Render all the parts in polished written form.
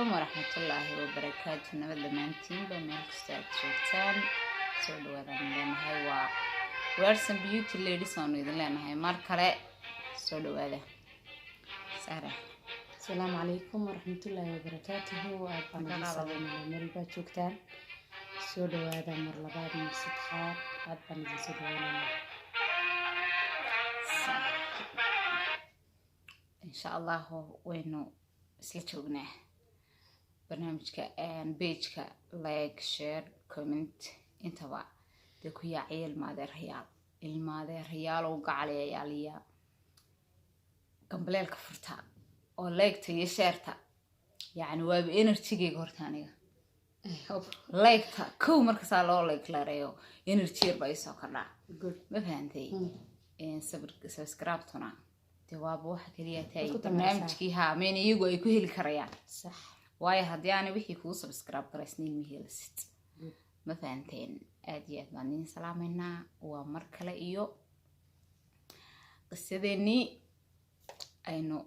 Calaykum waraxmatullaahi wabarakaatu. Nabad dhammaantiinba meel kasta aad joogtaan, soo dhawaadaan leenahay. Waa Werson Beauty Ladies aanu idin leenahay mar kale soo dhawaada. Sahra. Asalaamu calaykum waraxmatullaahi wabarakaatuhu. Aad baan idin salaamaya meel baad joogtaan. Soo dhawaada mar labaad, mar saddexaad, aad baan idin soo dhawaanaya. Insha Allahu waynu isla joognaa barnaamijka pageka. Like, share, comment intaba dee ku yaaciya. Ilmaadeerayaal, ilmaadeerayaal oo gacalayaaliya, gambaleelka furta oo liketa iyo shareta. Yacni waaba energygeyga horta aniga liketa kow markasaa loo like lareeyo, energy yar baa isoo kordhaa. Ma fahantay? Subscribe-tuna dee waaba waxa keliya taay barnaamijkii haa meen iyagu ay ku heli karayaan. Sax. Waayo, haddii aanay wixii kugu subscribe garaysnayn, ma helisid. Ma fahanteen? Aad iyo aad baan idiin salaameynaa. Waa mar kale iyo qisadeenii aynu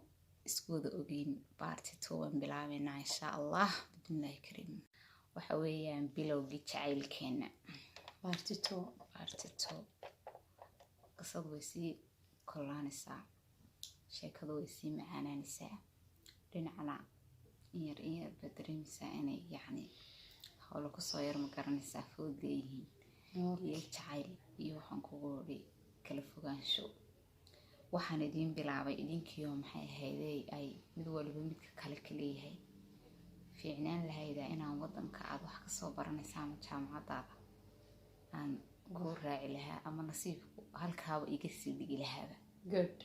isku wada ogeyn. Part 2 baan bilaabeynaa, insha Allah, bismillahi kariim. Waxa weeyaan bilowgii jacaylkeena. Part 2. Part 2. Qisadu way sii kolaanaysaa, sheekadu way sii macaanaanaysaa, dhinacna inyar inyar baad dareemaysaa inay yacni howlo kusoo yar, ma garanaysaa, food leeyihiin iyo jacayl iyo waxaan kugu odhi kala fogaansho. Waxaan idiin bilaabay idinkiioo maxay ahaydey ay mid waliba midka kale ka leeyahay fiicnaan lahayda inaan wadanka aad wax kasoo baranaysa ama jaamacadaada aan kuu raaci lahaa ama nasiibku halkaaba iga sii dhigi lahaaba. Good.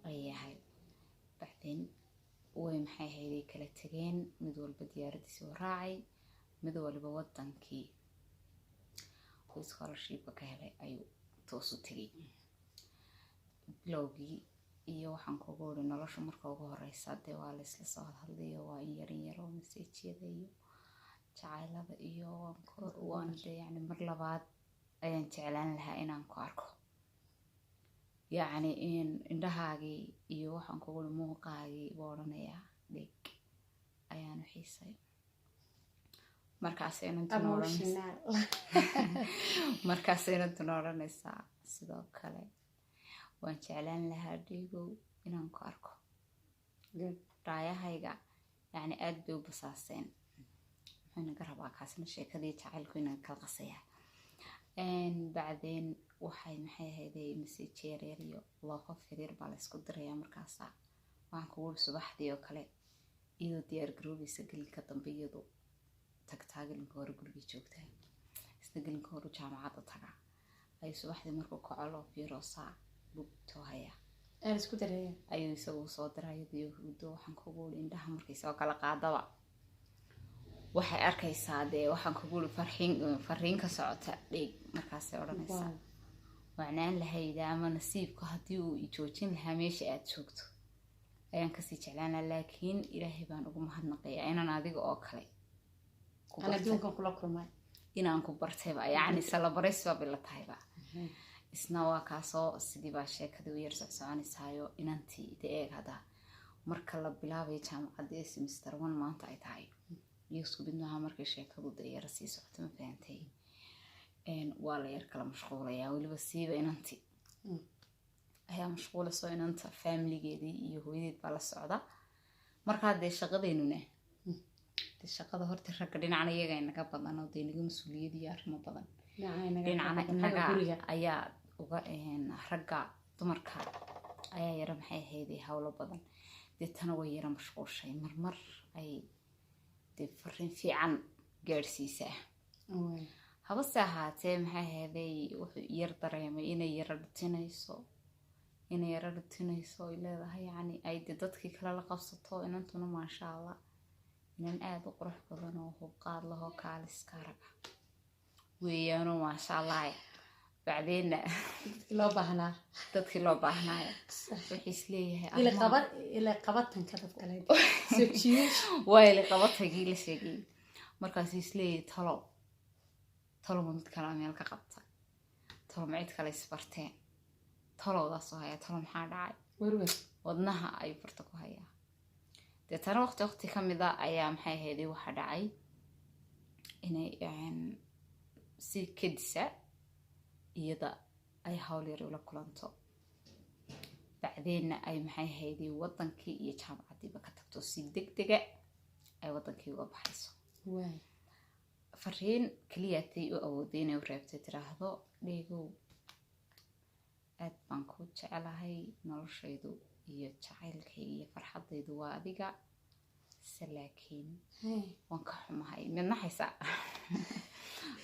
Ayay ahayd. Bacdeen way maxay ahayday kala tageen. Mid walba diyaaradiisi u raacay, mid waliba wadankii uu scholarshipka ka helay ayuu toos u tegay. Bilowgii iyo waxaan kugu uri nolosha marka ugu horeysa dee waa laysla soo hadhadlayo, waa in yar in yar oo messageyada iyo jacaylada iyo waan dee yacni mar labaad ayaan jeclaan lahaa inaan ku arko, yacni in indhahaagii iyo waxaan kugu uri muuqaagii buu odhanayaa. Dhig ayaan u xiisay. Markaasay inantuna odhanaysaa Emotional. Markaasay inantuna odhanaysaa, sidoo kale waan jeclaan lahaa, dhiigow, inaan ku arko. Good. Raayahayga yacni aad bay u basaaseen. Muxuu inaga rabaa kaasina? Sheekadii jacaylku inaga kala qasayaa. Bacdeen waxay maxay ahayday message yaryar iyo loofaf yaryar baa la isku dirayaa. Markaasa waxaan kugu uri subaxdii oo kale iyadoo diyaar garoobaysa gelinka dambe iyadoo tagtaa, gelinka hore gurigay joogtaa, isna gelinka hore jaamacadda tagaa, ayuu subaxdii markuu kaco loof yaroo bugtoo hayaa Aan isku dareeya. ayuu isagu soo diray iyadoo hurdo. Waxaan kugu uri indhaha markay soo kala qaadaba waxay arkaysaa dee waxaan kugu uri farxiin fariin ka socota dheeg. Markaasay odhanaysaa, wacnaan lahayda ama nasiibku haddii uu i joojin lahaa meesha aad joogto ayaan kasii jeclaan lahaa, laakiin Ilaahay baan ugu mahadnaqayaa inaan adiga oo kale ku Aan bartay. adduunkan kula kulmay. Inaan ku bartayba, yacni salabarays baa bila tahayba. Isna waa kaasoo sidii baa sheekadii u yar socsoconaysaayo. Inantii de eeg hadda marka la bilaabayo jaamacadda ee semester 1 maanta ay tahay iyo isku mid maaha markay sheekadu dee yara sii socoto. Ma fahantay? Waa la yar kala mashquulayaa. Weliba siiba inantii ayaa mashquulayso. Inanta familigeedii iyo hooyadeed baa la socda. Markaa dee shaqadeynuna dee shaqada horta ragga dhinacna iyaga inaga badan oo dee inaga mas-uuliyad iyo arrimo badan, dhinacna inaga guriga ayaa uga ragga dumarka ayaa yara maxay ahayday howlo badan. Dee tana way yara mashquushay. Marmar ay dee fariin fiican gaadhsiisaa. Habase ahaatee maxay ahayday wuxuu yar dareemay inay yara dhutinayso ay leedahay, yacni ay dee dadkii kale la qabsato. Inantuna maasha Allah, inan aada u qurux badan oo hubqaad lahoo kaaliska arag ah weeyaanoo, maasha Allah. Bacdeenna dadkii loo baahnaa. Dadkii loo baahnaayo wuxuu isleeyahay ila qaba ila qabatanka dad kale soo jiidasho. Waa ila qabatagii la sheegay. Markaasuu isleeyahay, talo talo ma mid kalaa meel ka qabta? Talo ma cid kale isbarteen? Talowdaasoo haya, talo maxaa dhacay? Werwer. Wadnaha ayuu farta ku hayaa. Deetana waqti waqti ka mid a ayaa, maxay ahayday, waxaa dhacay inay si kedisa iyada ay hawl yar ula kulanto, bacdeenna ay, maxay ahayday, wadankii iyo jaamacaddiiba ka tagto, si deg dega ay wadankii uga baxayso. Fariin keliyaatay u awooday inay u reebtay, tiraahdo: "Dheegow, aad baan kuu jecelahay, noloshaydu iyo jacaylkayga iyo farxaddaydu waa adiga, se laakiin waan ka xumahay." Mid naxaysa,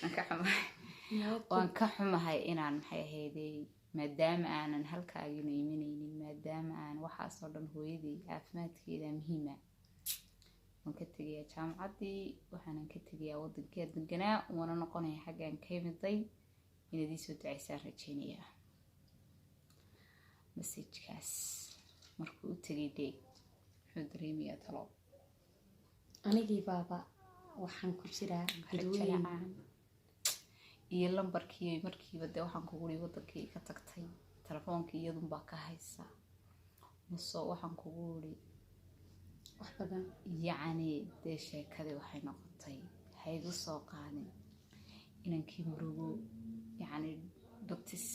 "Waan ka xumahay, waan ka xumahay inaan, maxay ahayday, maadaama aanan halkaagina imanaynin, maadaama aan waxaasoo dhan, hooyadii caafimaadkeeda muhiima, waan ka tegayaa jaamacaddii, waxaanan ka tegayaa wadankii aan deganaa, waana noqonaya xaggaan ka imiday. Inaad ii soo ducaysaan rajeynayaa." Message-kaas markuu u tegay Dheeg, muxuu dareemayaa talo? Anigii baaba waxaan ku jiraa rajo badweyn. La-aan iyo lambarkii markiiba dee waxaan kugu uri wadankii ka tagtay, telefoonkii iyadunbaa ka haysa muso, waxaan kugu uri wax badan. Yacni dee sheekadii waxay noqotay haygu soo qaadin. Inankii murugo, yacni dhutis,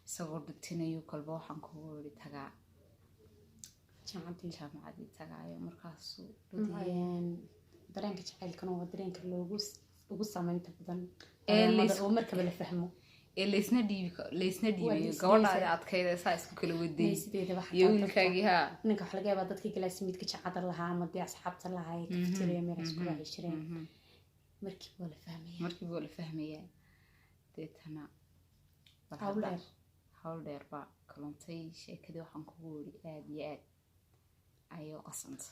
isagoo dhutinayo kolba, waxaan kugu iri, tagaa jaamacaddii. Jaamacadii tagaayo markaasuu dhutiyay. Dareenka jacaylkana waa dareenka loogu ugu saameynta badan Ee dareemada oo markaba la fahmo. Ee laysna dhiibi, laysna Waa dhiibayo. laysna Gabadhaadi dhiibay. adkayda saa isku kala waday Sideedaba iyo xataa wiilkaagii haa. Ninka waxaa laga yaabaa dadkii classmate-ka jacada lahaa ama dee asxaabta lahaa ee cafeteria meel isku raaci jireen, markiiba waa la fahmaya. Markiiba waa la fahmayaa. Deetana bal hawl hadda dheer. Hawl dheer baa kaluntay sheekadii. Waxaan kugu wiri aada iyo aad ayay u qasantay.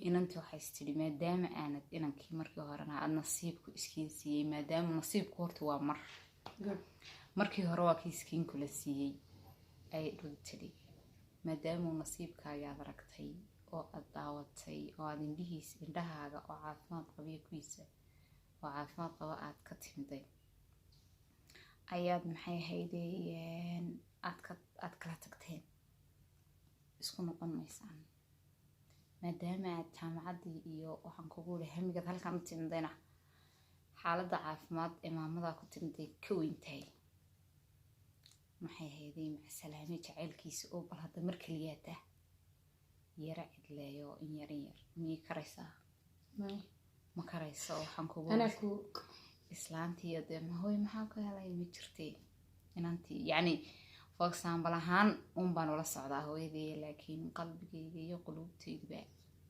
Inantii waxay is tidhi, maadaama aanad inankii markii horena aad nasiibku iskiin siiyey, maadaama nasiibku horta waa mar Good. markii hore waa kii iskiinku la siiyey, ayay dhul tidhi, maadaamuu nasiibkaaga aad aragtay oo aad daawatay oo aad indhihiis, indhahaaga oo caafimaad qabiyo kuwiisa oo caafimaad qaba aad ka timiday, ayaad, maxay ahayday, aad ka aad kala tagteen, isku noqon maysaan, maadaama aad jaamacaddii iyo, waxaan kugu iri, hamigaad halkan u timidayna xaaladda caafimaad ee maamadaa ku timiday ka weyn tahay, maxay ahayday, macsalaame. Jacaylkiisa oo bal hadda mar keliyaata yara cidleeyo in yar in yar, miyay karaysaa? May. Ma karayso, waxaan kugu Anaa ku islaantii dee mahooy maxaa ku helay, ma jirtay inantii. Yacni for example ahaan un baan ula socdaa hooyadii, laakiin qalbigayga iyo quluubtayduba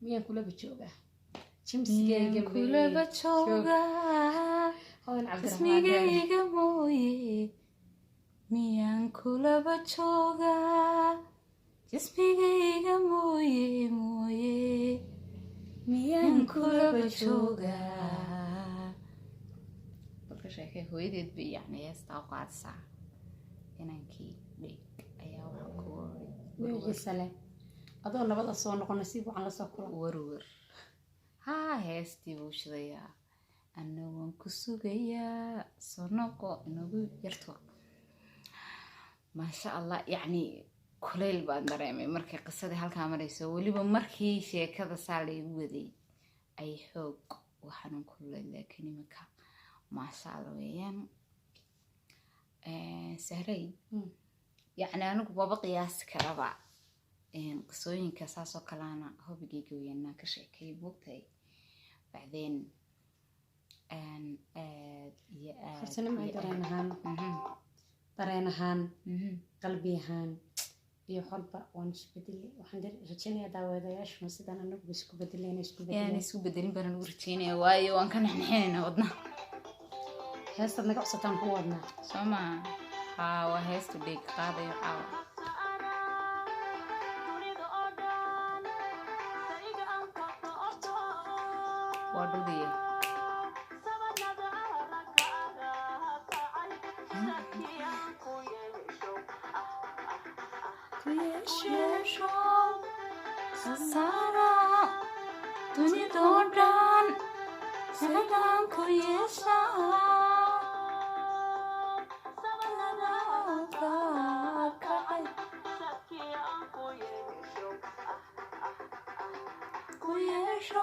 Miyaan kulaba joogaa? Miyaan Jimsigayga kulaba joogaa? Hodan Cabdiraxmaan Dheere. Ismigayga mooye, miyaan kulaba joogaa? Jismigayga mooye, mooye, miyaan kulaba joogaa? Balka sheekay, hooyadeed bay yacni heestaa u qaadisaa. Inankii Dheeg ayaa waxaa ku ori Magaciisa leh adoo nabada soo noqon, nasiib wacan lasoo kulan. Warwar haa, heestii buu shidayaa: "Anna waan ku sugayaa, soo noqo, inagu yarto." Maasha Allah, yacni kuleyl baan dareemay markay qisadii halkaa marayso. Weliba markii sheekada saa laygu waday ay xoog u xanuun kululeyd, laakiin iminka maasha Allah weeyaan. Sahray, yacni anigu maba qiyaasi karaba qisooyinka saasoo kaleana hobigayga weynaa ka sheekay, moogtahay. Bacdeen aad iyo aad Horta nimcay, iyo dareen aad ahaan, dareen ahaan, qalbi ahaan iyo xolba waan isbedelay. Waxaan rajaynayaa daawadayaashuna sidaan anagu isku bedelay inay isku Yaan bedeleen. Isku bedelin baan ugu rajeynaya, waayo waan ka naxnaxinayna wadnaha. Heestaad naga codsataan ku wadnaa. Soo maa haa, waa heestu Dheeg qaadayo caawa. Waa dhudiye. Yeesho sasaara dunidoo dhan sanadan ku yeesha kacay. Hesho.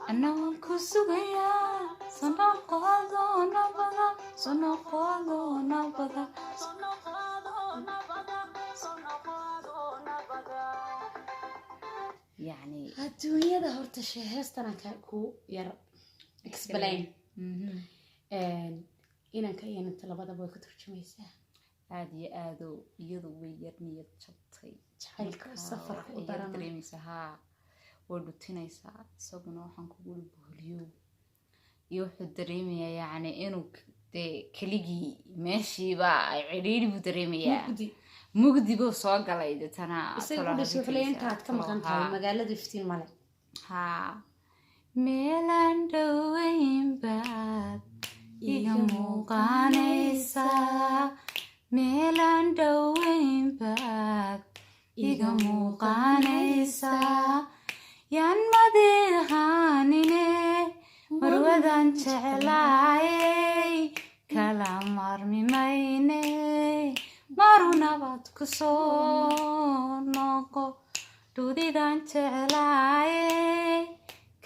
Anna waan ku sugayaa, sonoqodo nabada, sonoqodo nabada. Yacni Adduunyada horta heestan ka ku yar explain. Inanka iyo inanta labadaba way ka turjumaysaa. Aada iyo aado iyadu way yar niyad jabtay. Jacaylka Marka safarka u waxay yar darana. dareemaysaa, haa, way dhutinaysaa. Isaguna waxaan kugu uri boholiyo iyo wuxuu dareemayaa, yacni inuu dee keligii meeshiiba ay cidhiidhi buu dareemayaa. Mugdi. Mugdi buu soo galay deetana. Isaga talo u dhashay wuxuu leeyahay halka intaad ka maqan tahay haa. Magaalada iftiin male. Haa, meelaan dhoweyn baad iga muuqanaysaa, meelaan dhoweyn baad iga muuqanaysaa, yaan madihaanine marwadan jeclaayey, kala maarmi mayne, maru nabad ku soo noqo, dhudidan jeclaayey,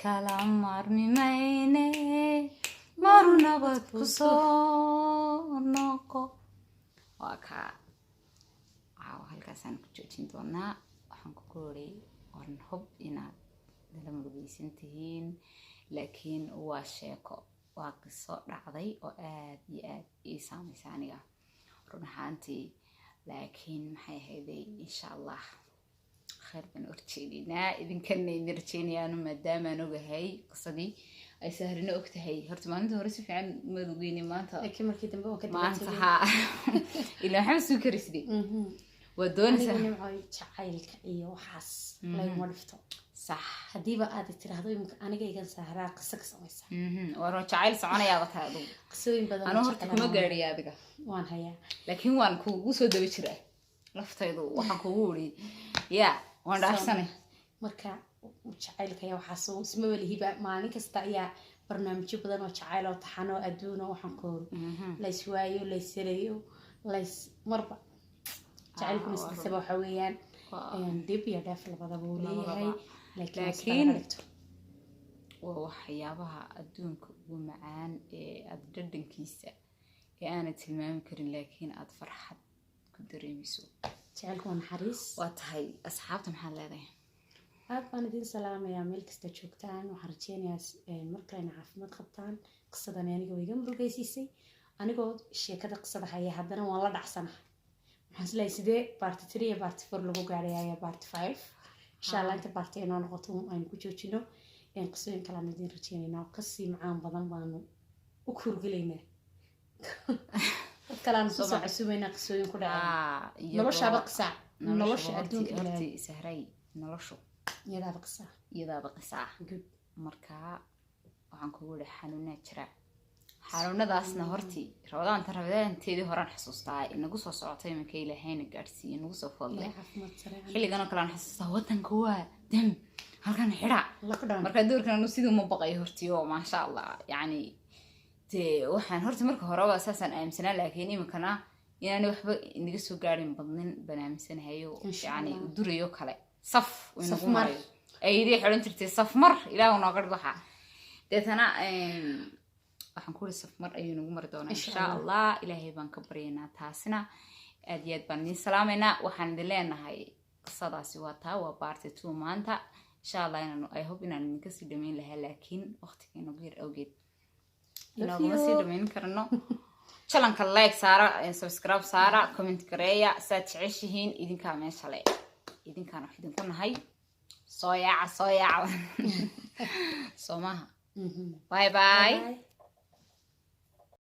kala maarmi mayne, maru nabad ku soo noqo. Waa kaa caawa, halkaasaan ku joojin doonaa. Waxaan ku koray oran hub inaad nala murugeysan tihiin, laakiin waa sheeko, waa qiso dhacday oo aad iyo aad ii saamaysa aniga run ahaantii. Laakiin maxay ahayday, insha Allah khayr baan horjeedinaa, idinkana idin rajeynayaanu, maadaamaan ogahay qisadii ay Sahrina og tahay. Horta maalinta hore si fiican maad ogeyni, maanta Laakiin markii dambe waan ka maanta daba. Haa, ilaa waxba suu karisidey waa doonaysaa. Anigu, Nimco, jacaylka iyo waxaas layguma dhifto. Haddiiba aad tiraahdo iminka aniga igan Sahraa qiso ka samaysa. Waa jacayl soconayaaba tahay adugu. Qisooyin badan oo Anuu horta jecel kuma aan gaadhiya adiga. Waan hayaa. Laakiin waan kugu soo daba jiraa laftaydu, waxaan kugu uri ya waan dhaafsanay. Marka jacaylka iyo waxaas ismaba lihiba. Maalin kasta ayaa barnaamijyo badan oo jacayl oo taxano adduun oo waxaan kooro lays waayo, lays helayo, lays marba jacaylkuna sidiisaba waxa weeyaan dib iyo dheef labadaba uu leeyahay. Labadaba. Laakiin waa sida laga dhigto. Waa waxyaabaha adduunka ugu macaan ee aada dhadhankiisa ee aanad tilmaami karin, laakiin aada farxad ku dareemayso. Jacaylku waa naxariis. Waa tahay. Asxaabta maxaad leedahay? Aad baan idin salaamayaa meel kasta joogtaan. Waxaan rajeynayaa mar kale ina caafimaad qabtaan. Qisadani aniga way iga murugaysiisay. Anigoo sheekada qisada haya haddana waan la dhacsanahay. Waxaan isleeyahay sidee part 3 iyo part 4 lagu gaadhay ayaa part 5, insha Allah inta part inoo noqoto aynu ku joojino. Qisooyin kale aan idin rajeynaynaa oo kasii macaan badan baanu u kurgelaynaa. Dad kale aanu kusoo casuumaynaa, qisooyin ku dhacay. Noloshaaba qisa, nolosha adduunka Horti Ilaahay. Sahray, noloshu iyadaaba qisa. Iyadaaba qisa. Good. Marka waxaan kugu ihi xanuunaa jira, xanuunadaasna horti rabadaanta, rabadaanteedii horaan xasuustaa inagu soo socotay iminka, Ilaahayna gaadhsiiye, nagu soo foodlay. Ilaahay caafimaad sare. Xilligan oo kale aan xasuustaa wadanka waa dam, halkan xidha. Lockdown. Marka doorkan anu sidii uma baqayo horti oo maasha Allah, yacni dee waxaan horta marka horeba saasaan aaminsanaa, laakiin iminkana inaanay waxba inaga soo gaarin badnin baan aaminsanahayo. Insha yacni Allah. Durayo kale saf uu inagu Safmar. marayo ayadii xidhan jirtay safmar, Ilaahu nooga dhig. Waxaa deetana waxaan ku uri safmar ayuu nagu mari doonaa. Insha insha Allah Ilaahay baan ka baryaynaa taasina. Aad iyo aad baan idiin salaamaynaa. Waxaan idin leenahay qisadaasi waa taa, waa part 2 maanta. Insha Allah inaan, I hope inaan idinka sii dhamayn lahaa, laakiin waqtiga inagu yar awgeed Love inooguma sii you. dhamayn karno. Channelka like saara, subscribe saara, comment gareeya saad jeceshihiin. Idinkaa meesha le, idinkaan wax idinku nahay. Soo yaaca, soo yaaca, soo maaha? Mhm. Bye bye. Bye.